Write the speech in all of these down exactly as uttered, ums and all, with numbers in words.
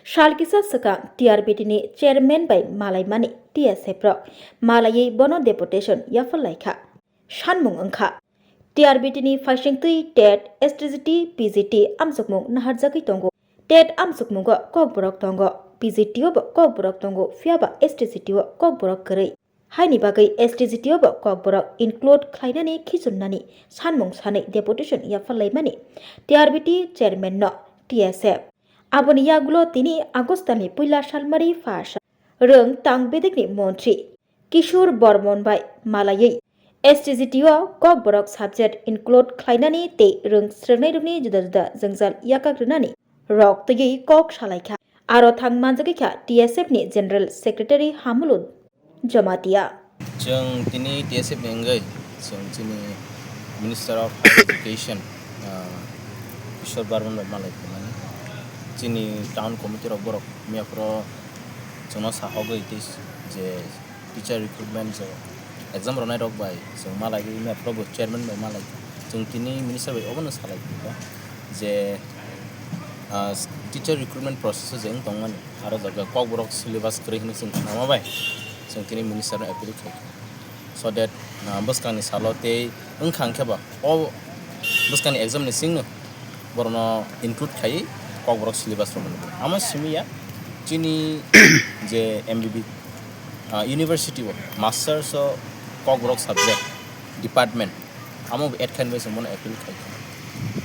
Sal kisa swkang T R B T ni chairman bai malaimani T S F rok malaiwi bono deputation yaphar laikha. Sanmung wngkha, T R B T ni phaisingtwi TET, S T C T, P G T amsukmung naharjagwi tongo. TET amsukmungo kokborok tongo, P G T o bo kokborok tongo, phiyaba S T C T o kokborok kwrwi. Haini bagwi S T C T o bo kokborok include khlainani khichumnani sanmung sanwi deputation yaphar laimani T R B T chairman no T S F. Aboni yagulo tini August talni puila salmari pha sa rwng tang bedekni montri Kishore Bormon bai malaiwi S T C T o kokborok subject include khlainani tei rwng srwngnairokni juda juda jwngjal yakak rwnani rok twiwi kok salaikha. Aro thang manjagwi kha T S F ni General Secretary Hamulu Jamatia. Chwng tini T S F ni wngwi chwng chini Minister of Higher Education, ah, Kishore Barman bai malai phaimani. Chini town committee rok borok miyaphoro chwngno sahogwi tei je teacher recruitment je exam ronai rok bai chwng malaiwi miyaphoro bo chairman bai malai. Chwng tini minister bai obono salai phikha je, ah, teacher recruitment process o je wng tongmani. Aro jaga kokborok syllabus kwrwi hwnwi chwng khnama bai chwng tini minister no appeal khaikha. So that, ah, bwskangni salo tei wngkha hwnkhe ba o bwskangni exam ni singno borokno include khaiwi kokborok syllabus rok nukgo. Amo simi ya chini je M B B, ah, university o masters o kokborok subject department amo bo add khainai bai chwng bono appeal khaikha.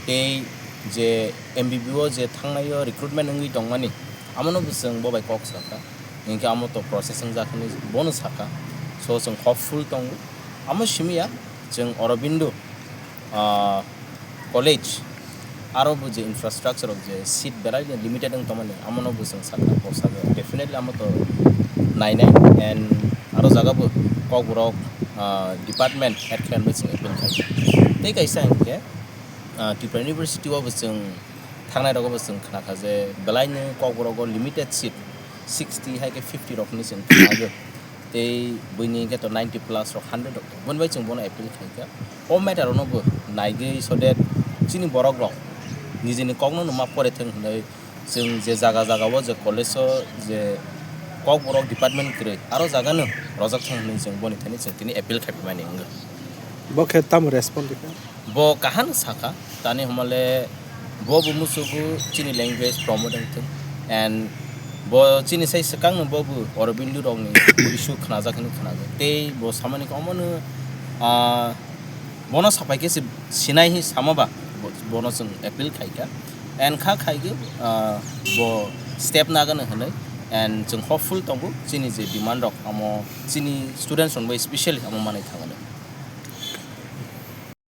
Tei je M B B o je thangnai o recruitment wngwi tongmani amono bo chwng bo bai kok sakha. Hinkhe amo to process wngjak hinwi bono sakha. So chwng hopeful tongo. Amo simi ya chwng Aurobindo, ah, college aro bo je infrastructure rok je seat belai no limited wng tongmani amono bo chwng sakha kok sakha. Definitely amo to nainai and aro jaga bo kokborok, ah, department head khe hinwi chwng appeal khai. Tei kaisa hinkhe, ah, Tripura University o bo chwng thangnai rogo bo chwng khnakha je belai no kokborok o limited seat sixty hai khe fifty rok hinwi chwng khnago. Tei buini hinkhe to ninety plus rok, hundred rok. Boni bai chwng bono appeal khaikha. O matter ono bo naigwi so that chini borok rok nijini kokno no ma pore thwng hinwi chwng je jaga jaga o je college o je kokborok department kwrwi aro jaga no rojak thwng hinwi chwng boni thani chwng tini appeal khaiphaimani wngkha. Bo khe tamo respond rikha? Bo kaham sakha, tani hwnmale bo bo musugo chini language promote wngthung, and bo chini sai swkangno bo bo Aurobindo rokni issue khnajak hinwi khnago. Tei bo samani khe omono, ah, bono sapai khe se sinai hinwi sama ba bo-, bono chwng appeal khaikha, and kha khaigwi, ah, bo step nagano hinwi, and chwng hopeful tongo chini je demand rok omo chini students rokno bai specially omo manwi thangmani.